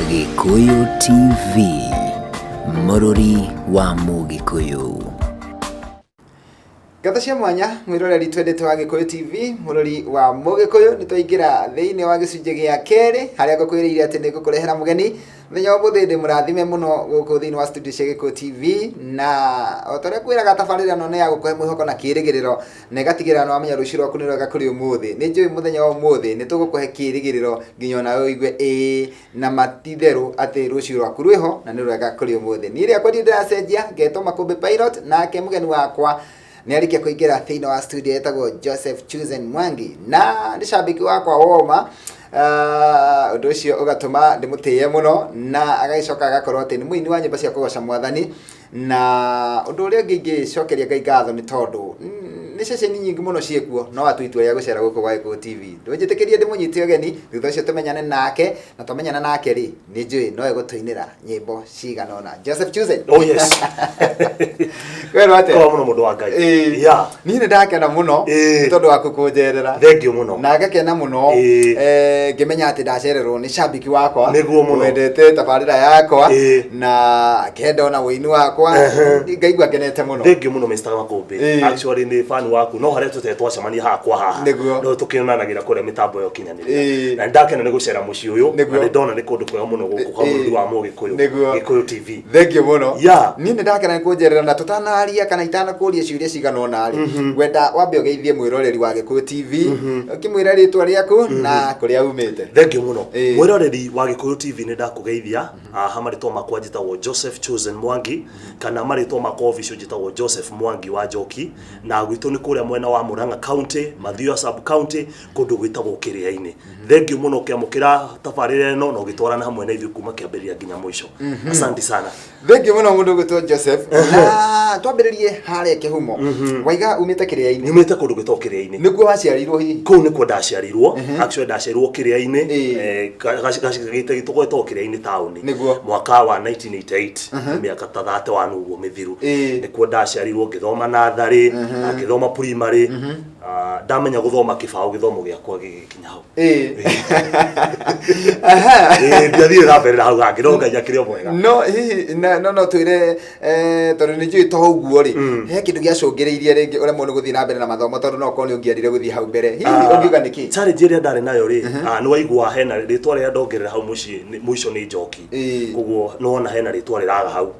Gĩkũyũ TV, mũrũri wa Mũgĩkũyũ. Ngatho cia mwanya mwĩroreri twendete wa Gĩkũyũ TV, mũrori wa Mũgĩkũyũ, nĩ twaingĩra thĩinĩ wa gĩcunjĩ gĩa kerĩ harĩa ngũkwĩrĩire atĩ nĩ ngũkũrehera mũgeni. Mũthenya wa ũmũthĩ ndĩ mũrathime mũno gũkũ thĩinĩ wa studio cia Gĩkũyũ TV, na o ta ũrĩa ngwĩraga tabarĩra ĩno nĩ ya gũkũhe mwĩhoko na kĩĩrĩgĩrĩro na ĩgatigĩrĩra nĩ wamenya rũciũ rwaku nĩ rwega kũrĩ ũmũthĩ. Nĩ njũĩ mũthenya wa ũmũthĩ nĩ tũgũkũhe kĩĩrĩgĩrĩro nginya onawe ũigue ĩĩ na ma ti itherũ atĩ rũciũ rwaku rwĩho na nĩ rwega kũrĩ ũmũthĩ. Niĩ rĩakwa ndirĩ ndĩracenjia, ngetwo Makũmbĩ Pilot, nake mũgeni wakwa nĩ arĩkia kũingĩra thĩinĩ wa studio etagwo Joseph Chosen Mwangi na nĩ cambĩki wakwa woma. Ũndũ ũcio ũgatũma ndĩmũtĩe mũno na agagĩcoka agakorwo atĩ nĩ mũini wa nyĩmbo cia kũgoca mwathani. Na ũndũ ũrĩa ũngĩ ingĩcokeria Ngai ngatho nĩ tondũ nĩ ceceni nyingĩ mũno ciĩkuo no atua itua rĩa gũcera gũkũ gwa Gĩkũyũ TV. Ndũnjĩtĩkĩrie ndĩmũnyite ũgeni, thutha ũcio tũmenyane nake, na twamenyana nake rĩ, nĩ njũĩ no egũtũinĩra nyĩmbo cigana ũna. Joseph Chosen. Oh yes. Kwĩrwo atĩa? Korwo mũno mũndũ wa Ngai. Ĩĩ. Yeah. Niĩ nĩ ndakena mũno nĩ tondũ waku kũnjerera. Thengiũ mũno. Na ngakena mũno ngĩmenya atĩ ndacererwo nĩ cambiki wakwa Nĩguo mũno. wendete tabarĩra yakwa na ngenda ona wũini wakwa, ngaigua ngenete mũno. Thengiũ mũno Mr. Makũmbĩ. Actually nĩ fan waku no harĩa tũtarĩ twacemania haha kwa haha. No tũkĩonanagĩra kũrĩa mĩtambo ya ũkinyanĩria. Na nĩndakena nĩ gũcera mũciĩ ũyũ na nĩndona nĩ kũndũ kwega mũno gũkũ kwa mũrũri wa Mũgĩkũyũ. Gĩkũyũ TV. Thengiũ mũno. Yeah. Niĩ nĩ ndakena nĩ kũnjerera na tũtanaria kana itanakũria ciũria cigana ũna rĩ, ngwenda wambe ũgeithie mwĩroreri wa Gĩkũyũ TV, ũkĩmwĩra rĩtwa rĩaku na kũrĩa umĩte. Thengiũ mũno. Mwĩroreri wa Gĩkũyũ TV nĩ ndakũgeithia. Haha marĩtwa makwa njĩtagwo Joseph Chosen Mwangi kana marĩtwa makwa official njĩtagwo Joseph Mwangi wa Njoki, na gwitũ nĩ kũrĩa mwena wa Murang'a County, Mathioya sub county, kũndũ gwĩtagwo Kĩrĩa-inĩ. Thengiũ mũno ũkĩamũkĩra tabarĩra ĩno na ũgĩtwarana hamwe na ithuĩ kuma kĩambĩrĩria nginya mũico. Asante sana. Thengiũ mũno mũndũ ũgwĩtwo Joseph. Na twambĩrĩrie harĩa kĩhumo. Waiga umĩte Kĩrĩa-inĩ. Nyumĩte kũndũ gwĩtagwo Kĩrĩa-inĩ. Nĩkuo waciarirwo hihi? Kũu nĩkuo ndaciarirwo. Actually ndaciarirwo Kĩrĩa-inĩ, gĩtagĩtwo gwĩtagwo Kĩrĩa-inĩ taũni. Mwaka wa 1988, mĩaka ta 31 ũguo mĩthiru. Nĩkuo ndaciarirwo ngĩthoma natharĩ, na ngĩthoma primary. Ah, ndamenya gũthoma kĩbaũ gĩthomo gĩakwa gĩgĩkinya hau. Ĩĩ, ndiathire na mbere na hau hangĩ no Ngai akĩrĩ o mwega. No hihi no twĩre, tondũ nĩ njũĩ to ũguo rĩ, he kĩndũ gĩacũngĩrĩirie rĩngĩ ũremwo nĩ gũthiĩ na mbere na mathomo tondũ no ũkorwo nĩ ũngĩendire gũthiĩ hau mbere, hihi ũngiuga nĩkĩ? Challenge ĩrĩa ndarĩ nayo rĩ, nĩ waigua hena rĩtwa rĩrĩa ndongerera hau mũciĩ mũico nĩ Njoki. Koguo nĩ wona hena rĩtwa rĩraga hau.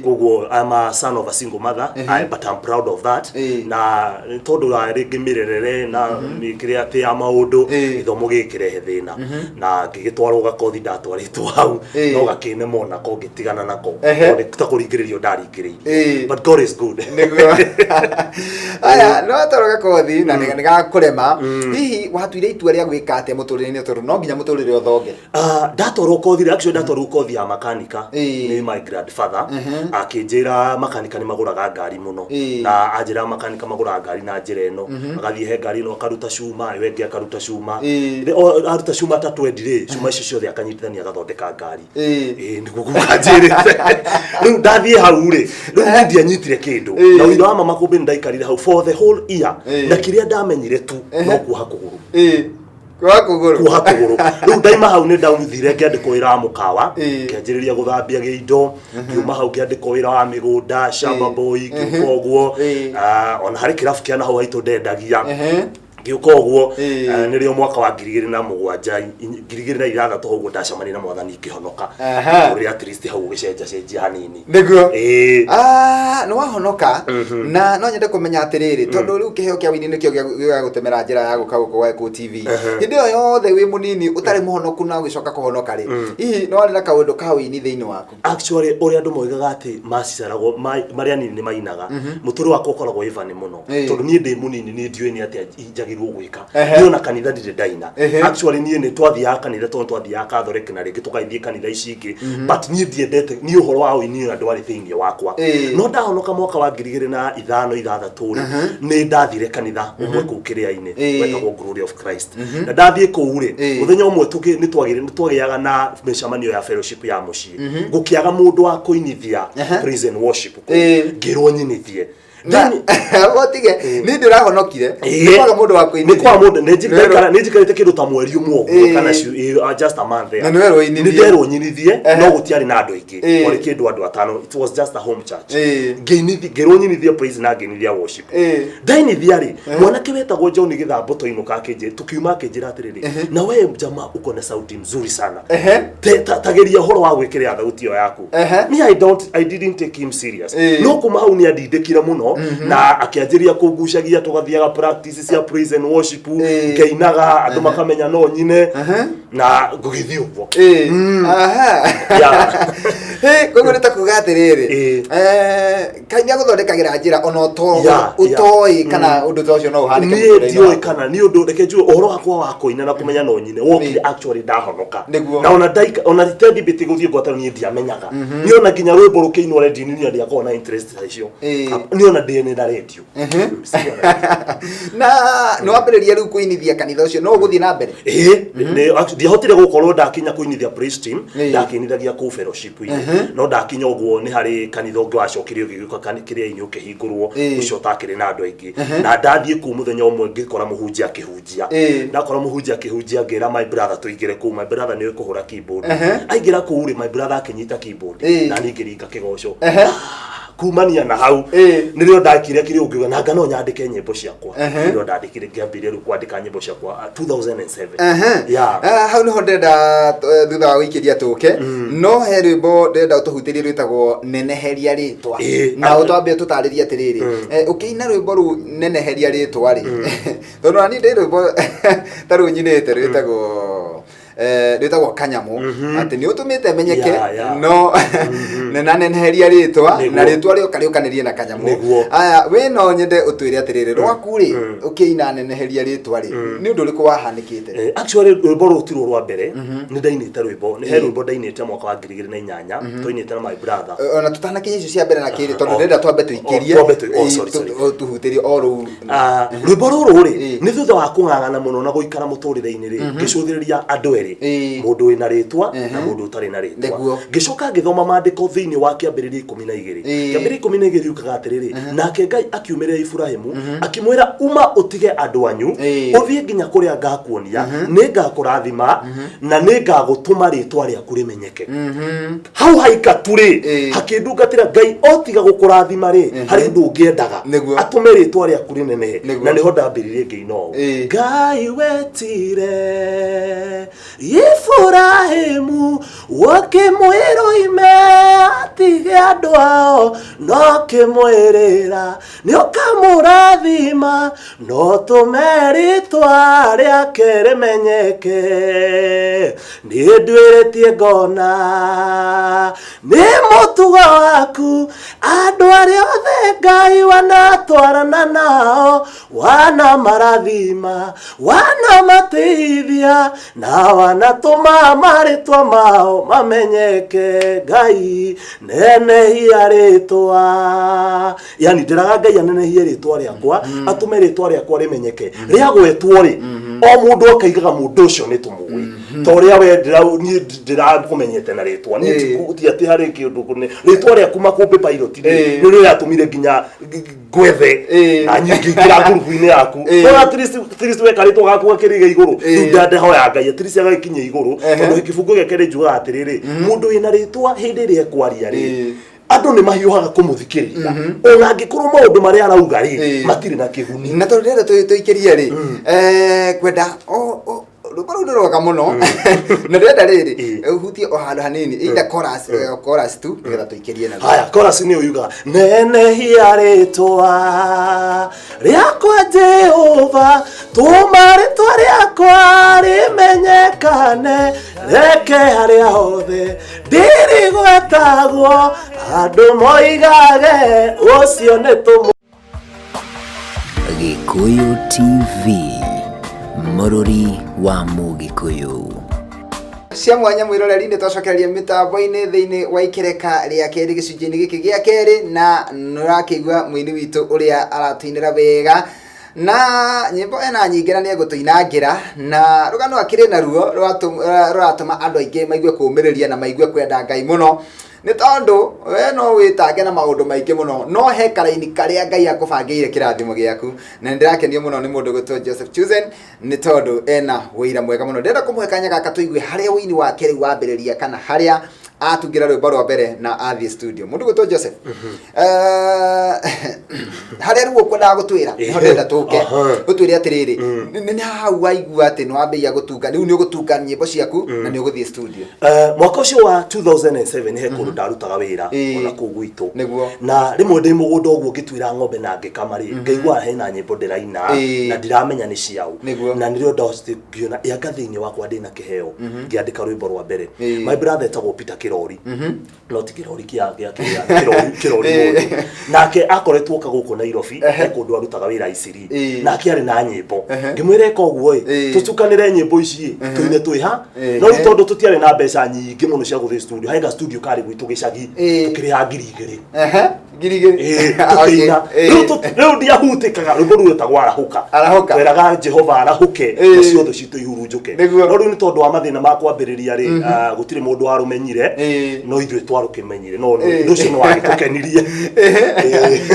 Koguo I'm a son of a single mother, but I'm proud of that. Na nĩ tondũ wa rĩngĩ mĩrerere na mĩkĩre atĩ ya maũndũ, gĩthomo gĩkĩrehe thĩna na ngĩgĩtwarwo gakothi ndatwarĩtwo hau no gakĩnema onako ngĩtigana nako. Tondũ nĩ ta kũringĩrĩrio ndaringĩrĩirio. But God is good. Nĩguo. Aya, no watwarwo gakothi na nĩ gakũrema, hihi watuire itua rĩa gwĩka atĩa mũtũrĩre-inĩ, tondũ no nginya mũtũrĩre ũthonge? Ah, ndatwarwo kothi rĩ, actually ndatwarwo kothi ya makanika nĩ my grandfather, akĩnjĩra makanika nĩ magũraga ngari mũno. Na anjĩra makanika magũraga ngari na njĩra ĩno, agathiĩ he ngari ĩno akaruta cuma, ĩyo ĩngĩ akaruta cuma. Aruta cuma ta 20 rĩ, cuma icio ciothe akanyitithania agathondeka ngari. Ĩĩ, nĩguo guka anjĩrĩte. Rĩu ndathiĩ hau rĩ, rĩu niĩ ndianyitire kĩndũ. Na ũira wa mama kũmbĩ nĩ ndaikarire hau for the whole year. Na kĩrĩa ndamenyire tu no kuoha kũgũrũ. Kuoha kũgũrũ. Kuoha kũgũrũ. Rĩu ndaima hau nĩ ndathire ngĩandĩkwo wĩra wa mũkawa, ngĩanjĩrĩria gũthambia gĩindo, ngiuma hau ngĩandĩkwo wĩra wa mĩgũnda, shamba boy, ngĩũka ũguo. Ah, ona harĩ kĩrabu kĩa nahau haitũ ndendagia. Ngĩũka ũguo, ah, nĩrĩo mwaka wa 2007, 2006 ũguo ndacemania na mwathani ngĩhonoka. Mũtũrĩre at least hau ũgĩcenjacenjia hanini. Nĩguo. Ah, nĩ wahonoka na no nyende kũmenya atĩrĩrĩ, tondũ rĩu kĩheo kĩa wĩini nĩkĩo gĩgagũtemera njĩra ya gũka gũkũ gwa Gĩkũyũ TV. Hĩndĩ ĩyo yothe wĩ mũnini ũtarĩ mũhonoku na ũgĩcoka kũhonoka rĩ, hihi nĩ warĩ na kaũndũ ka wĩini thĩinĩ waku? Actually ũrĩa andũ moigaga atĩ maciaragwo marĩ anini nĩ mainaga, mũtũrĩre wakwa ũkoragwo wĩ funny mũno. Tondũ niĩ ndĩ mũnini niĩ ndiũĩ nĩ atĩa njagĩrĩirwo gwĩka. Niĩ ona kanitha ndirĩ ndaina. Actually niĩ nĩ twathiaga kanitha tondũ twathiaga Catholic na rĩngĩ tũgathiĩ kanitha ici ingĩ, but niĩ ndiendete, niĩ ũhoro wa ũini ona ndwarĩ thĩinĩ wakwa. No ndahonoka mwaka wa 2005 6 rĩ, nĩ ndathire kanitha ũmwe kũu Kĩrĩa-inĩ wetagwo Glory of Christ. Na ndathiĩ kũu rĩ, mũthenya ũmwe nĩ twagĩaga na mĩcemanio ya fellowship ya mũciĩ, gũkĩaga mũndũ wa kũinithia praise and worship kũu. Ngĩrwo nyinithie. Na ũtige niĩ ndĩrahonokire. Nĩ kwaga mũndũ wa Nĩ kũinithia. kwa mũndũ nĩ Nĩ werwo- nĩ njikarĩte kĩndũ ta mweri ũmwe ũguo kana just a month there. Na nĩ werwo ũinithie. Nĩ nderwo nyinithie, no gũtiarĩ na andũ aingĩ, kwarĩ kĩndũ andũ atano. It was just a home church. Ngĩinithia, ngĩrwo nyinithie praise na ngĩinithia worship. Ndainithia rĩ, mwanake wetagwo John Gĩthambo twainũka akĩnjĩ tukiuma akĩnjĩra atĩrĩrĩ, "Na we jamaa uko na sauti mzuri sana. Tageria ũhoro wa gwĩkĩrĩra thauti ĩyo yaku." Me, I didn't take him serious. No kuma hau nĩ andindĩkire mũno na akĩanjĩria kũngucagia, tũgathiaga practice cia praise and worship, ngainaga andũ makamenya no nyine na ngũgĩthiĩ ũguo. Aha. Hĩ, koguo nĩ ta kuga atĩrĩrĩ, Ngai nĩ agũthondekagĩra njĩra ona ũtoĩ kana ũndũ ta ũcio no ũhanĩke Niĩ mũtũrĩre-inĩ ndiũĩ waku. kana nĩ ũndũ, reke njuge ũhoro wakwa wa kũina na kũmenya no nyine wokire actually ndahonoka. Na ona ndaika ona ndibĩtie gũthiĩ ngwatano, niĩ ndiamenyaga. Niĩ ona nginya rwĩmbo rũkĩinwo redio-inĩ niĩ ndiakoragwo na interest ta icio. Niĩ ona ndĩ na redio. Na nĩ wambĩrĩria rĩu kũinithia kanitha ũcio, no ũgũthiĩ na mbere? Ĩĩ, ndiahotire gũkorwo ndakinya kũinithia praise team. Ndakĩinithagia kũu fellowship-inĩ, no ndakinya ũguo nĩ harĩ kanitha ũngĩ wacokire ũgĩũka kĩrĩa-inĩ ũkĩhingũrwo, ũcio ũtakĩrĩ na andũ aingĩ, na ndathiĩ kũu mũthenya ũmwe ngĩkora mũhunjia akĩhunjia. Ndakora mũhunjia akĩhunjia, ngĩra my brother tũingĩre kũu. My brother nĩwe kũhũra keyboard. Aingĩra kũu rĩ, my brother akĩnyita keyboard na niĩ ngĩringa kĩgoco. Kumania na hau nĩrĩo ndakire kĩrĩa ũngiuga na nga no nyandĩke nyĩmbo ciakwa. Nĩrĩo ndandĩkire, ngĩambĩrĩria rĩu kwandĩka nyĩmbo ciakwa 2007. Yeah. Ah, hau niho ndĩrenda thutha wa gũikĩria tũke, no he rwĩmbo ndĩrenda ũtũhutĩrie rwĩtagwo "Neneheria Rĩtwa". Na ũtwambe ũtũtarĩrie atĩrĩrĩ, ũkĩina rwĩmbo rũu "Neneheria Rĩtwa" rĩ, tondũ ona niĩ ndĩ rwĩmbo ta rũu nyinĩte rwĩtagwo "Kanyamũ", atĩ nĩ ũtũmĩte menyeke, no nenaneneheria rĩtwa na rĩtwa rĩoka rĩũkanĩrie na kanyamũ. Aya, we no nyende ũtwĩre atĩrĩrĩ, rwaku rĩ, ũkĩina "Neneheria Rĩtwa" rĩ, nĩ ũndũ ũrĩkũ wahanĩkĩte? Actually rwĩmbo rũu tirwo rwa mbere nĩ ndainĩte rwĩmbo. Nĩ he rwĩmbo ndainĩte mwaka wa 2008, twainĩte na my brother. Ona tũtanakinya icio cia mbere na kĩrĩ, tondũ ndĩrenda twambe tũikĩrie. Twambe oh, sorry, sorry. Tũhutĩrie o rũu. Ah, rwĩmbo rũrũ rĩ, nĩ thutha wa kũng'ang'ana mũno na gũikara mũtũrĩre-inĩ rĩ, ngĩcũthĩrĩria andũ erĩ, mũndũ wĩna rĩtwa na mũndũ ũtarĩ na rĩtwa. Ngĩcoka ngĩthoma maandĩko thĩinĩ wa Kĩambĩrĩria 12. Kĩambĩrĩria 12 yugaga atĩrĩrĩ, "Nake Ngai akiumĩrĩra Iburahimu akĩmwĩra, 'Uma ũtige andũ anyu, ũthiĩ nginya kũrĩa ngakuonia, nĩ ngakũrathima na nĩ ngagũtũma rĩtwa rĩaku rĩmenyeke.'" Hau haika tu rĩ, hakĩndungatĩra Ngai o tiga gũkũrathima rĩ, harĩ ũndũ ũngĩendaga atũme rĩtwa rĩaku rĩnenehe. Na nĩho ndambĩrĩrie ngĩina ũũ: Ngai wetire Iburahimu ũkĩmwĩra oime atige andũ ao, no kĩmwĩrĩra nĩ ũkamũrathima no tũme rĩtwa rĩake rĩmenyeke. Nĩ nduĩrĩtie ngona nĩ mũtugo waku, andũ arĩa othe Ngai wanatwarana nao wanamarathima, wanamateithia na wanatũma marĩtwa mao mamenyeke. Ngai nenehia rĩtwa, yani ndĩraga Ngai anenehie rĩtwa rĩakwa, atũme rĩtwa rĩakwa rĩmenyeke, rĩagwetwo rĩ, o mũndũ akaigaga mũndũ ũcio nĩ tũmũĩ, ta ũrĩa we niĩ ndĩrakũmenyete na rĩtwa. Niĩ ti atĩ harĩ kĩũndũ kũne rĩtwa rĩaku Makũmbĩ Pilot rĩ, nĩ rĩratũmire nginya ngwethe na niĩ ngĩingĩra ngurubu-inĩ yaku. No at least weka rĩtwa gaku gakĩrĩga igũrũ. Rĩu ndahoya Ngai at least agagĩkinya igũrũ, tondũ kĩbungo gĩake rĩ njugaga atĩrĩrĩ, mũndũ wĩna rĩtwa hĩndĩ ĩrĩa ekwaria rĩ, andũ nĩ mahiũhaga kũmũthikĩrĩria ona angĩkorwo maũndũ marĩa arauga rĩ matirĩ na kĩguni. Na tondũ ndĩrenda tũikĩrie rĩ, kwenda rwĩmbo rũu nĩ rwega mũno na ndĩrenda rĩrĩ ũhutie o handũ hanini, either chorus, chorus tu, nĩgetha tũikĩrie na Haya, chorus nĩ yugaga, "Nenehia rĩtwa rĩakwa Jehova, tũma rĩtwa rĩakwa rĩmenyekane, reke harĩa hothe ndĩrĩgwetagwo andũ moigage ũcio nĩ tũmũ." Gĩkũyũ TV, mũrũri wa Mũgĩkũyũ. Cia mwanya mwĩroreri, nĩ twacokereria mĩtambo-inĩ thĩinĩ wa ikereka rĩa kerĩ, gĩcunjĩ-inĩ gĩkĩ gĩa kerĩ, na nĩũrakĩigua mũini witũ ũrĩa aratũinĩra wega na nyĩmbo ena nyingĩ, na nĩegũtũinangĩra na rũgano akĩrĩ naruo rũratũma andũ aingĩ maigue kũũmĩrĩria na maigue kwenda Ngai mũno. Nĩ tondũ we no wĩtange na maũndũ maingĩ mũno, no he karaini karĩa Ngai akũbangĩire kĩrathimo gĩaku. Na nĩ ndĩrakenio mũno nĩ mũndũ gwĩtwo Joseph Chosen nĩ tondũ ena wĩira mwega mũno. Ndĩrenda kũmũhe kanya gaka tũigue harĩa ũini wake rĩu wambĩrĩria, kana harĩa atungĩra rwĩmbo rwa mbere na athiĩ studio. Mũndũ gwĩtwo Joseph, harĩa rĩu ũkwendaga gũtwĩra nĩho ndĩrenda tũke. Ũtwĩre atĩrĩrĩ, nĩ hau waigua atĩ nĩ wambĩrĩria gũtunga, rĩu nĩ ũgũtunga nyĩmbo ciaku na nĩ ũgũthiĩ studio? Mwaka ũcio wa 2007 he kũndũ ndarutaga wĩra ona kũu gwitũ. Na rĩmwe ndĩ mũgũnda ũguo ngĩtuĩra ng'ombe na ngĩkama rĩ, ngaigua hena nyĩmbo ndĩraina na ndiramenya nĩ ciaũ. Na nĩrĩo ndahotire ngĩona anga thĩinĩ wakwa ndĩna kĩheo, ngĩandĩka rwĩmbo rwa mbere. My brother etagwo Peter Kĩrori, no ti Kĩrori kĩa kĩa kĩa Kĩrori Kĩrori mũndũ nake akoretwo oka gũkũ Nairobi, he kũndũ arutaga wĩra Isiri. Nake arĩ na nyĩmbo. Ngĩmwĩra ĩka ũguo ĩ, tũtukanĩre nyĩmbo ici ĩ, tũine twĩ ha. No rĩu tondũ tũtiarĩ na mbeca nyingĩ mũno cia gũthiĩ studio, he ga studio karĩ gwitũ gĩcagi, tũkĩrĩha 2000. 2000. Tũkĩina. Rĩu ndiahutĩkaga. Rwĩmbo rũu rwĩtagwo Arahũka. Arahũka. Tweraga Jehova arahũke na ciothe citũ ihurunjũke. No rĩu nĩ tondũ wa mathĩna ma kwambĩrĩria rĩ, gũtirĩ mũndũ warũmenyire, no ithuĩ twarũkĩmenyire, no ũndũ ũcio nĩ wagĩtũkenirie.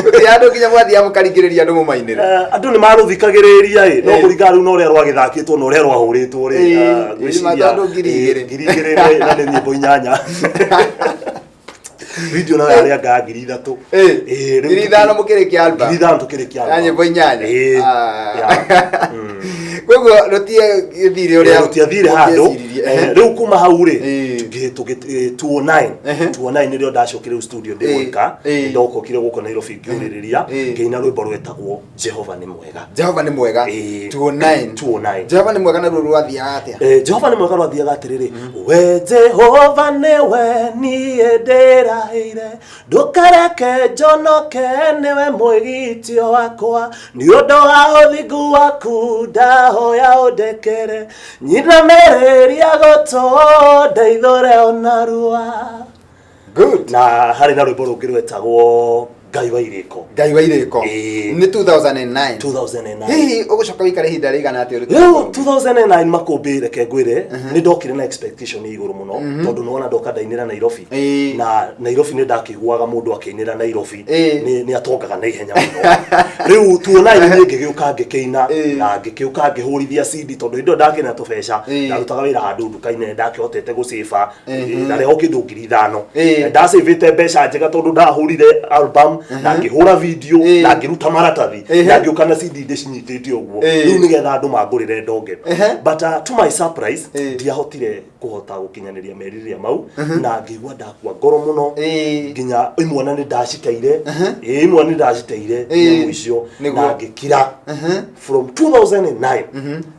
Gũtirĩ handũ nginya mwathiaga mũkaringĩrĩria andũ mũmainĩre? Andũ nĩ marũthikagĩrĩria ĩ, no kũringana rĩu na ũrĩa rwagĩthakĩtwo na ũrĩa rwahũrĩtwo rĩ, ngwĩciria Tondũ 2000. 2000 na nĩ nyĩmbo 8, video nayo yarĩ anga 3000. Rĩu 5000 mũkĩrĩkia album? 5000 tũkĩrĩkia ya album. Nyĩmbo 8. Yeah. Koguo rũtiethire ũrĩa Rũtiathire handũ. mũngĩeciririe. Rĩu kuma hau rĩ, 209 209 nĩrĩo ndacokire rĩu studio ndĩ gwĩka. Ndokokire gũkũ Nairobi, ngĩũrĩrĩria, ngĩina rwĩmbo rwetagwo Jehova nĩ Mwega. Jehova nĩ Mwega. 209. 209. Jehova nĩ Mwega naruo rwathiaga atĩa? Jehova nĩ Mwega rwathiaga atĩrĩrĩ: we Jehova nĩwe niĩ ndĩrahĩire, ndũkareke njonoke, nĩwe mwĩgitio wakwa, nĩ ũndũ wa ũthingu waku ndahoya ũndekere, nyinamĩrĩria gũtũ ndeithũre onarua. Good. Na harĩ na rwĩmbo rũngĩ rwetagwo Ngai wa Irĩko. Ngai wa Irĩko. Nĩ 2009? 2009. Hihi ũgũcoka wĩikare ihinda rĩigana atĩa ũrutĩte Rĩu rũngĩ? 2009 makũmbĩ, reke ngwĩre, nĩ ndokire na expectation ĩ igũrũ mũno, tondũ nĩwona ndoka ndainĩra Nairobi. Na Nairobi nĩ ndakĩiguaga mũndũ akĩinĩra Nairobi nĩ atongaga na ihenya mũno. Rĩu tuona niĩ ngĩgĩũka ngĩkĩina na ngĩkĩũka ngĩhũrithia CD, tondũ hĩndĩ ĩyo ndakĩrĩ na tũbeca. Ndarutaga wĩra handũ nduka-inĩ, nĩ ndakĩhotete gũcĩba ndarehwo kĩndũ 5000. Ndacĩvĩte mbeca njega tondũ ndahũrire album na ngĩhũra video na ngĩruta maratathi na ngĩũka na CD ndĩcinyitĩte ũguo rĩu nĩgetha andũ mangũrĩre ndonge. But to my surprise, ndiahotire kũhota gũkinyanĩria merirĩria mau na ngĩigua ndakua ngoro mũno, nginya imwe na nĩ ndaciteire, imwe nĩ ndaciteire nyamũ icio na ngĩkira. From 2009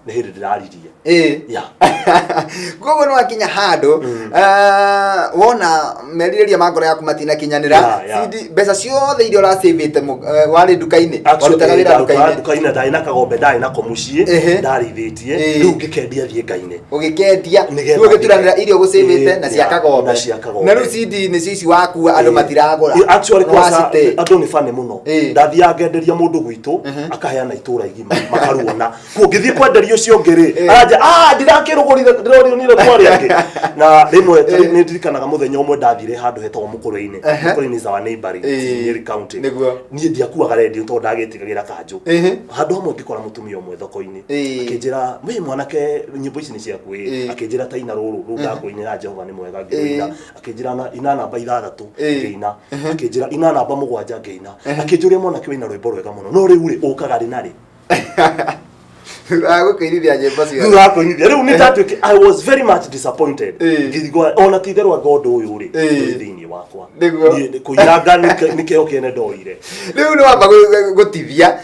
nĩ hĩndĩ ndĩraririe. Yeah. Koguo nĩ wakinya handũ, wona merirĩria ma ngoro yaku matinakinyanĩra. CD, mbeca ciothe iria ũracĩvĩte warĩ nduka-inĩ, warutaga wĩra nduka-inĩ. Nduka-inĩ ndarĩ na kagombe, ndarĩ nako mũciĩ ndarĩithĩtie. Rĩu ngĩkendia thiĩ ngaine. Ũgĩkendia. Nĩgetha Rĩu ũgĩturanĩra iria ũgũcĩvĩte na cia kagombe. Na cia kagombe. Na rĩu CD nĩcio ici wakua, andũ matiragũra. Actually Nĩ kwanza wacite. andũ nĩ funny mũno. Ndathiaga ngenderia mũndũ gwitũ, akaheana itũra igima makaruona. Kũngĩthiĩ kwenderia ũcio ũngĩ rĩ, aranja, ah, ndirakĩrũgũrire, ndĩrorionire kwarĩa angĩ. Na rĩmwe nĩ ndirikanaga mũthenya ũmwe ndathire handũ hetagwo Mũkũrwe-inĩ. Mũkũrwe-inĩ is our neighboring Nyeri County. Niĩ ndiakuaga redio tondũ ndagĩtigagĩra kanjũ. Handũ hamwe ngĩkora mũtumia ũmwe thoko-inĩ, akĩnjĩra, we mwanake, nyĩmbo ici nĩ ciaku ĩ? Akĩnjĩra, ta ina rũrũ rũu ndakũinĩra Jehova nĩ Mwega. Ngĩrũina. Akĩnjĩra, ina namba 6. Ngĩina. Akĩnjĩra, ina namba 7. Ngĩina. Akĩnjũria, mwanake, wĩna rwĩmbo rwega mũno, no rĩu rĩ, ũkaga rĩ na rĩ? Thutha wa gũkĩinithia nyĩmbo ciothe. Thutha wa kũinithia rĩu nĩ ndatuĩke, I was very much disappointed. Ngĩigua ona ti itherũ anga ũndũ ũyũ rĩ ndũrĩ thĩinĩ wakwa. Niĩ kũinanga nĩ kĩheo kĩene ndoire. Rĩu nĩ wamba gũtithia.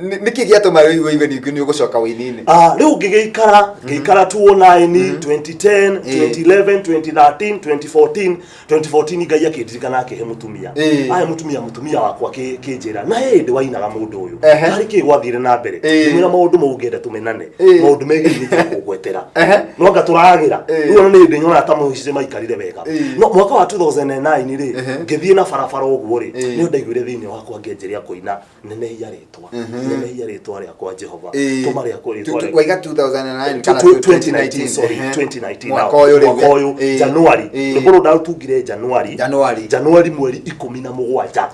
Nĩkĩ gĩatũma rĩu ũigue ningĩ nĩ ũgũcoka ũini-inĩ? Rĩu ngĩgĩikara 2009, 2010, 2011, 2013, 2014. 2014 Ngai akĩndirikana, akĩhe mũtumia. Aya mũtumia wakwa akĩnjĩra na hĩndĩ wainaga mũndũ ũyũ harĩ kĩ gwathire na mbere. Ngĩmwĩra maũndũ mau ngĩenda. Tũrenda tũmenane. Ĩĩ. Maũndũ megiĩ nĩ kũngwetera. Ehe. No anga tũragĩra. Ĩĩ. Rĩu ona nĩ hĩndĩ nyonaga ta mũciĩ maikarire wega. Ĩĩ. No mwaka wa 2009 rĩ, Ehe. ngĩthiĩ na barabara ũguo rĩ, Ĩĩ. nĩ ndaiguire thĩinĩ wakwa ngĩanjĩrĩria kũina nenehia rĩtwa. Nenehia rĩtwa rĩakwa Jehova. Ĩĩ. Tũma rĩakwa rĩtwa rĩakwa. Waiga 2009 kana 2019, sorry, Ehe. 2019 Mwaka ũyũ rĩu. Mwaka ũyũ, Ĩĩ. January. Ĩĩ. Rwĩmbo rũu ndarutungire January. January. January mweri 17.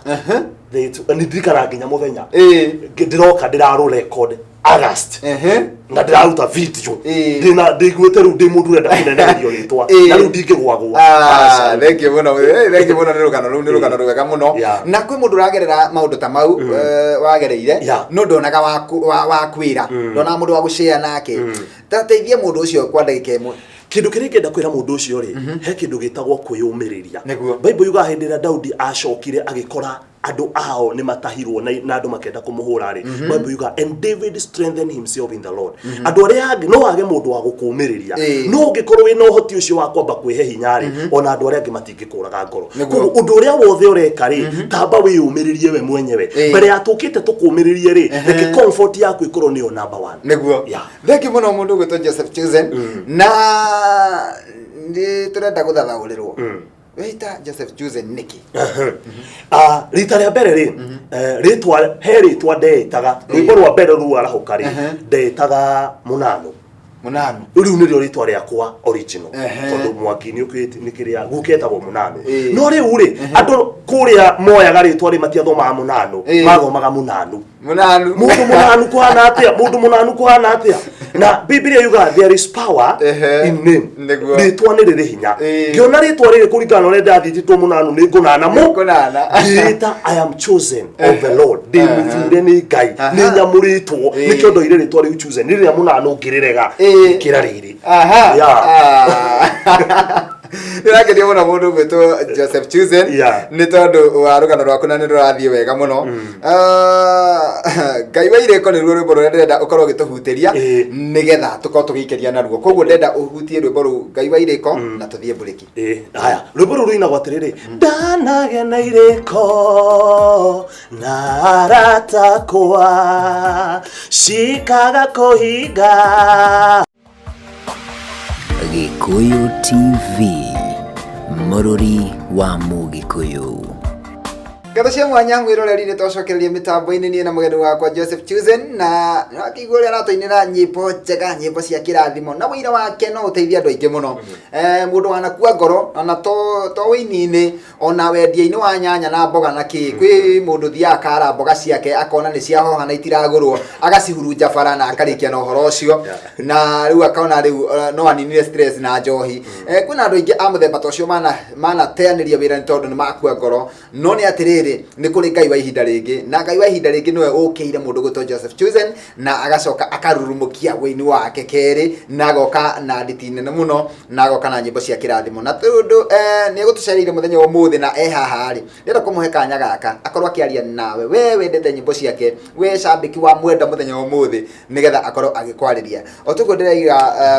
Nĩ ndirikanaga nginya mũthenya. Ĩĩ. Ndĩroka ndĩrarũ record August. Ehe. Na ndĩraruta video. Ĩĩ. Ndĩna ndĩiguĩte rĩu ndĩ mũndũ ũrenda kũneneherio rĩtwa. Ĩĩ. Na rĩu ndingĩgwagwo. Ah, Aca. thank you mũno. Thank you mũno nĩ rũgano rũu nĩ rũgano rwega mũno. Yeah. Na kwĩ mũndũ ũragerera maũndũ ta mau wagereire Yeah. no ndonaga wa kwĩra ndonaga mũndũ wa gũshare nake. Ta teithia mũndũ ũcio kwa ndagĩka ĩmwe. Kĩndũ kĩrĩa ingĩenda kwĩra mũndũ ũcio rĩ, he kĩndũ gĩtagwo kwĩyũmĩrĩria. Nĩguo. Bible yugaga hĩndĩ ĩrĩa Daudi acokire agĩkora andũ ao nĩ matahirwo na andũ makenda kũmũhũra rĩ, Bible yugaga and David strengthened himself in the Lord. Andũ arĩa angĩ no wage mũndũ wa gũkũmĩrĩria, Ĩĩ. no ũngĩkorwo wĩna ũhoti ũcio wa kwamba kwĩhe hinya rĩ, ona andũ arĩa angĩ matingĩkũraga ngoro. Nĩguo. Koguo ũndũ ũrĩa wothe ũreka rĩ, tamba wĩyũmĩrĩrie we mwenyewe. Ĩĩ. Mbere ya tũkĩte tũkũmĩrĩrie rĩ, reke comfort yaku ĩkorwo nĩyo number one. Nĩguo. Yeah. Thank you mũno mũndũ ũgwĩtwo Joseph Chosen. Na nĩ tũrenda gũthathaũrĩrwo. Wĩta Joseph Chosen nĩkĩ? Ah, rita rĩa mbere rĩ, rĩtwa he rĩtwa ndeĩtaga rwĩmbo rwa mbere rũu arahũka rĩ, ndeĩtaga Mũnanu. Mũnanu. Rĩu nĩrĩo rĩtwa rĩakwa original. Ehe. Tondũ Mwangi nĩ ũkĩte nĩ kĩrĩa guka etagwo Mũnanu. Ĩĩ. No rĩu rĩ, andũ kũrĩa moyaga rĩtwa rĩ matiathomaga Mũnanu, Ĩĩ. mathomaga Mũnanu. Mũnanu. Mũndũ mũnanu kũhana atĩa? Mũndũ mũnanu kũhana atĩa? Na Biblia yugaga there is power Ehe. in name. Nĩguo. Rĩtwa nĩ rĩrĩ hinya. Ĩĩ. Ngĩona rĩtwa rĩrĩ kũringana na ũrĩa ndathiĩtwo Mũnanu nĩ ngũnana mũ. Ngũnana. Ngĩĩta I am chosen of the Lord. Ndĩ Aha. mũthure nĩ Ngai. Aha. Nĩ nyamũrĩtwo. Ĩĩ. Nĩkĩo ndoire rĩtwa rĩu chosen. Nĩ rĩrĩa Mũnanu ngĩrĩrega. Ĩĩ. Ngĩkĩra rĩrĩ. Aha. Yeah. Ah. Nĩrakenio mũno mũndũ ũgwĩtwo Joseph Chosen Yeah. nĩ tondũ wa rũgano rwaku na nĩ rũrathiĩ wega mũno. Ah, Ngai wa irĩko nĩruo rwĩmbo rũrĩa ndĩrenda ũkorwo ũgĩtũhutĩria Ĩĩ. nĩgetha tũkorwo tũgĩikĩria naruo. Koguo ndĩrenda ũhutie rwĩmbo rũu Ngai wa irĩko na tũthiĩ mburĩki. Ĩĩ, haya rwĩmbo rũu rũinagwo atĩrĩrĩ, ndanagĩa na irĩko na arata akwa cikaga kũhinga. Gĩkũyũ TV, mũrũri wa Mũgĩkũyũ. Ngatho cia mwanya mwĩroreri nĩ twacokereria mĩtambo-inĩ niĩ na mũgeni wakwa Joseph Chosen na akĩigua ũrĩa aratũinĩra nyĩmbo njega, nyĩmbo cia kĩrathimo na wĩira wake no ũteithie andũ aingĩ mũno. Mũndũ wanakua ngoro ona to wĩini-inĩ ona wendia-inĩ wa nyanya na mboga na kĩ, kwĩ mũndũ ũthiaga akara mboga ciake akona nĩ ciahoha na itiragũrwo agacihurunja bara na akarĩkia na ũhoro ũcio na rĩu akona rĩu no aninire stress na njohi. Kwĩna andũ aingĩ a mũthemba ta ũcio manateanĩria wĩra nĩ tondũ nĩ makua ngoro. No nĩ atĩrĩrĩ, nĩ kũrĩ Ngai wa ihinda rĩngĩ, na Ngai wa ihinda rĩngĩ nĩwe ũkĩire mũndũ gwĩtwo Joseph Chosen na agacoka akarurumũkia wĩini wake kerĩ na agoka na nditi nene mũno na agoka na nyĩmbo cia kĩrathimo. Na tondũ nĩ egũtũcereire mũthenya wa ũmũthĩ na e haha rĩ, ndĩrenda kũmũhe kanya gaka akorwo akĩaria nawe, we wendete nyĩmbo ciake, we cambĩki wa mwenda mũthenya wa ũmũthĩ, nĩgetha akorwo agĩkwarĩria. O toguo ndĩraiga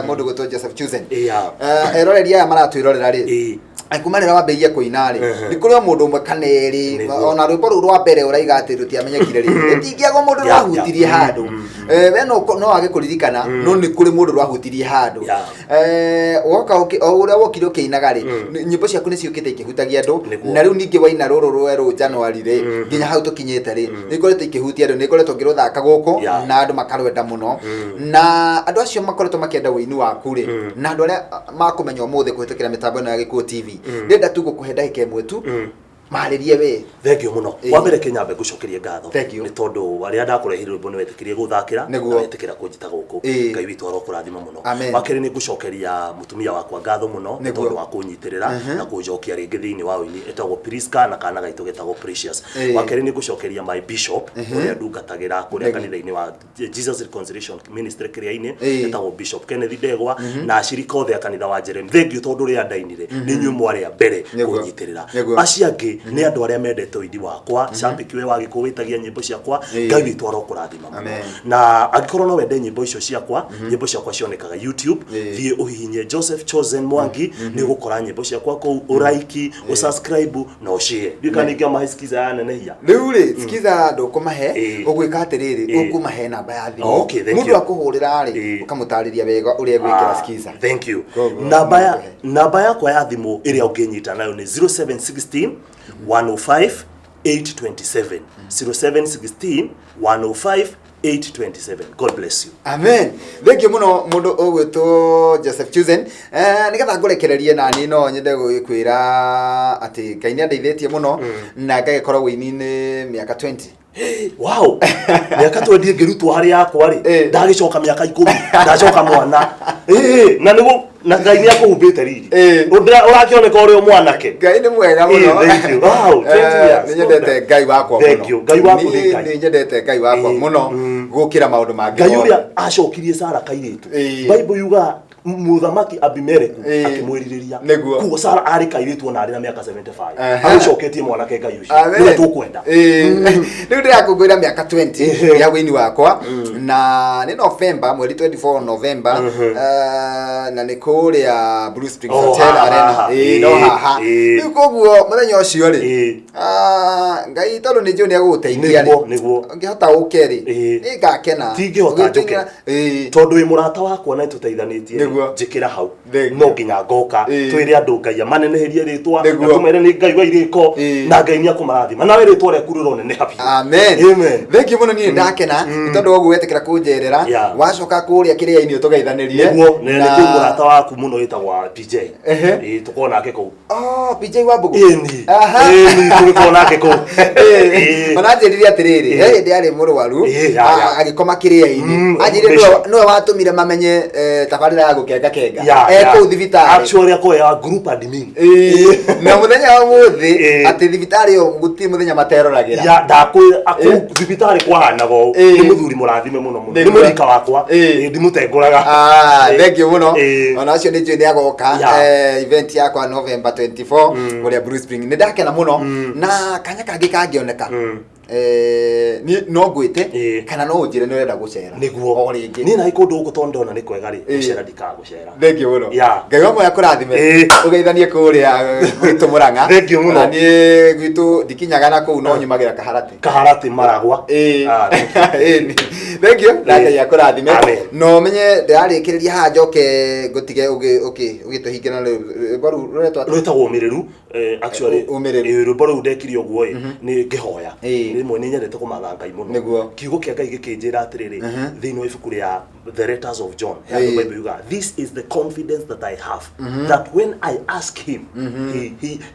mũndũ gwĩtwo Joseph Chosen. Yeah. Eroreri aya maratwĩrorera rĩ, Ĩĩ. Kuma rĩrĩa wambĩrĩirie kũina rĩ, nĩ kũrĩ o mũndũ ũmwe kana erĩ, Nĩguo. ona rwĩmbo rũu rwa mbere ũraiga atĩ rũtiamenyekire rĩ, rũtingĩagwo mũndũ Yeah, rwahutirie yeah. handũ. We no wage kũririkana, no nĩ kũrĩ mũndũ rwahutirie handũ. Yeah. Woka o ũrĩa wokire ũkĩinaga rĩ, nyĩmbo ciaku nĩ ciũkĩte ikĩhutagia andũ, Nĩguo. na rĩu ningĩ waina rũrũ rwerũ January rĩ, nginya hau tũkinyĩte rĩ, nĩ ikoretwo ikĩhutia andũ, nĩ ikoretwo ngĩrũthaka gũkũ, Yeah. na andũ makarwenda mũno. Na andũ acio makoretwo makĩenda ũini waku rĩ, na andũ arĩa makũmenya ũmũthĩ kũhĩtũkĩra mĩtambo ĩno ya Gĩkũyũ TV, ndĩrenda tu gũkũhe ndagĩka ĩmwe tu, marĩrie we. Thank you mũno. Ĩĩ. Wa mbere Kenya mbe ngũcokerie ngatho. Thank you. Nĩ tondũ arĩa ndakũreheire rwĩmbo nĩ wetĩkĩrie gũthakĩra Nĩguo. na wetĩkĩra kũnjĩta gũkũ. Ĩĩ. Ngai witũ arokũrathima mũno. Amen. Wa kerĩ nĩ ngũcokeria mũtumia wakwa ngatho mũno nĩ Nĩguo. tondũ wa kũnyitĩrĩra na kũnjokia rĩngĩ thĩinĩ wa ũini ĩtagwo Priska na kana gaitũ getagwo Precious. Ĩĩ. Wa kerĩ nĩ ngũcokeria my bishop ũrĩa ndungatagĩra kũrĩa Nĩguo. kanitha-inĩ wa Jesus Reconciliation Ministry kĩrĩa-inĩ Ĩĩ. etagwo Bishop Kenneth Ndegwa na acirika othe a kanitha wa Jerem. Thank you tondũ rĩrĩa ndainire nĩ inyuĩ mwarĩ a mbere Nĩguo. kũnyitĩrĩra. Nĩguo. Acio angĩ Rĩ nĩ andũ arĩa mendete ũini wakwa, cambĩki we wa Gĩkũyũ wĩtagia nyĩmbo ciakwa, Ngai witũ arokũrathima mũno. Amen. Na angĩkorwo no wende nyĩmbo icio ciakwa, nyĩmbo ciakwa cionekaga YouTube. Thiĩ ũhihinye Joseph Chosen Mwangi, nĩ ũgũkora nyĩmbo ciakwa kũu, ũraiki, ũsubscribe na ũshare. Ndiũĩ kana ningĩamahe skiza ya nenehia. Rĩu rĩ, skiza ndũkũmahe. Ũgwĩka atĩrĩrĩ, ũkũmahe namba ya thimũ. Okay, thank Mũndũ you. akũhũrĩra rĩ, ũkamũtarĩria wega ũrĩa egwĩkĩra Ah, skiza. Thank you. Koguo, Namba ya nĩngũhe. Namba yakwa ya thimũ ĩrĩa ũngĩnyita nayo nĩ 0716 105 827, 0716 105 827. God bless you. Amen. Thengiũ mũno mũndũ ũgwĩtwo Joseph Chuzen. Nĩgetha ngũrekererie nani no nyende gũgĩkwĩra atĩ Ngai nĩ andeithĩtie mũno na ngagĩkorwo wĩini-inĩ mĩaka 20. Wow, mĩaka 20 ĩngĩrutwo harĩ yakwa rĩ, ndagĩcoka mĩaka 10 ndacoka mwana. Na nĩguo na Ngai nĩ akũhumbĩte riri. Ũrakĩoneka ũrĩ o mwanake. Ngai nĩ mwega mũno. Thank you. Wow, 20 years. Nĩ nyendete Ngai wakwa mũno. Thank you. Ngai waku nĩ Niĩ Ngai. nĩ nyendete Ngai wakwa mũno gũkĩra maũndũ mangĩ Ngai mothe. ũrĩa acokirie Sara kairĩtu. Bible yugaga mũthamaki Abimeleku akĩmwĩrirĩria. Koguo Sara arĩ kairĩtu ona arĩ na mĩaka 75. Agũcoketie mwanake Ngai ũcio. Amen. Nĩwe tũkwenda. Rĩu ndĩrakũngũĩra mĩaka 20 ya wĩini wakwa na nĩ November, mweri 24 November, na nĩ kũrĩa Blue Springs Oh, Hotel haha, Arena. haha. No haha. Rĩu koguo mũthenya ũcio rĩ, Ngai tondũ nĩ njũĩ nĩ egũgũteithia rĩ, Nĩguo. ũngĩhota ũke rĩ, nĩ ngakena. Tingĩhota njũke. Ũgĩtũingĩra- Tondũ wĩ mũrata wakwa na nĩtũteithanĩtie rĩ, Nĩguo. njĩkĩra hau. Thank you. No nginya ngoka twĩre andũ Ngai amaneneherie rĩtwa, na tũmere nĩ Ngai wa irĩko, na Ngai nĩ akũmarathima, nawe rĩtwa rĩaku rĩroneneha biũ. Amen. Amen. Thank you mũno, niĩ ndakena nĩ tondũ wa ũguo wetĩkĩra kũnjerera. Wacoka kũrĩa kĩrĩa-inĩ ũtũgeithanĩrie. Nĩguo, na nĩ kwĩ mũrata waku mũno wĩtagwo PJ. Tũkorwo nake kũu. Oh, PJ wa Mbugu. Ĩni. Aha. Ĩni, tũgĩkorwo nake kũu. Ona anjĩrire atĩrĩrĩ, he hĩndĩ arĩ mũrwaru, Ya, ya. agĩkoma kĩrĩa-inĩ. Anjĩrire nĩwe watũmire mamenye tabarĩra ya gũkenga kenga. Kũu thibitarĩ. Actually akoya group admin. Na mũthenya wa ũmũthĩ atĩ thibitarĩ ĩyo gũtirĩ mũthenya materoragĩra. Ya, ndakwĩra, kũu thibitarĩ kwahanaga ũũ. Nĩ mũthuri mũrathime mũno mũno. Nĩ mũrika wakwa. Ndimũtengũraga. Thank you mũno. Ona ũcio nĩ njũĩ nĩ agoka, event yakwa November 24 kũrĩa Blue Spring. Nĩ ndakena mũno. Na kanya kangĩ kangĩoneka, niĩ no ngwĩte kana no ũnjĩre nĩ ũrenda gũcera. Nĩguo. O rĩngĩ. Niĩ naĩ kũndũ gũkũ tondũ ndona nĩ kwega rĩ, gũcera ndikaga gũcera. Thank you mũno. Ngai wa muoyo akũrathime. Ũgeithanie kũrĩa gwitũ Mũrang'a. Thank you mũno. Na niĩ gwitũ ndikinyaga na kũu, no nyumagĩra Kaharatĩ. Kaharatĩ Maragwa. Ah, thank you. Thank you. Na Ngai akũrathime. Amen. Na ũmenye ndĩrarĩkĩrĩria haha njoke ngũtige ũgĩtũhingĩra na rwĩmbo rũu rũretwo atĩa? Rwĩtagwo Ũmĩrĩru. Actually, Ũmĩrĩru. Rwĩmbo rũu ndekire ũguo ĩ, nĩ ngĩhoya. Rĩmwe nĩ nyendete kũmatha Ngai mũno. Kiugo kĩa Ngai gĩkĩnjĩra atĩrĩrĩ, thĩinĩ wa ibuku rĩa The Letters of John, he handũ Bible yugaga, this is the confidence that I have, that when I ask him,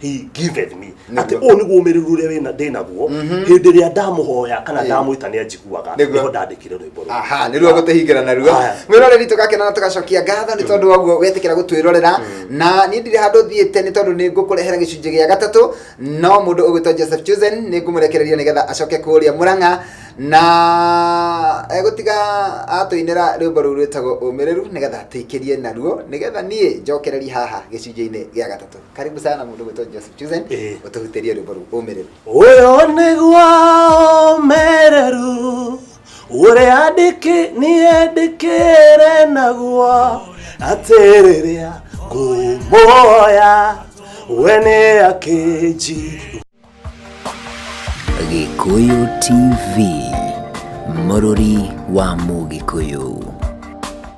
he giveth me. Atĩ ũyũ nĩguo ũmĩrĩru ũrĩa ndĩnaguo, hĩndĩ ĩrĩa ndamũhoya kana ndamwĩta nĩ anjiguaga. Nĩho ndandĩkire rwĩmbo rũu. Aha, nĩruo gũtũhingĩra naruo. Haya. Mwĩroreri, tũgakena na tũgacokia ngatho nĩ tondũ wa ũguo wetĩkĩra gũtwĩrorera. Na niĩ ndirĩ handũ thiĩte nĩ tondũ nĩ ngũkũrehera gĩcunjĩ gĩa gatatũ, no mũndũ ũgwĩtwo Joseph Chuzen nĩ ngũmũrekereria nĩgetha acoke kũrĩa Mũrang'a na egũtiga atũinĩra rwĩmbo rũu rwĩtagwo Ũmĩrĩru nĩgetha tũikĩrie naruo nĩgetha niĩ njokererie haha gĩcunjĩ-inĩ gĩa gatatũ. Karibu sana mũndũ ũgwĩtwo Joseph Chuzen, ũtũhutĩrie rwĩmbo rũu Ũmĩrĩru. Ũyũ nĩguo ũmĩrĩru ũrĩa niĩ ndĩkĩre naguo, atĩ rĩrĩa ngũmuoya we nĩ akĩnji. Gĩkũyũ TV, mũrũri wa Mũgĩkũyũ.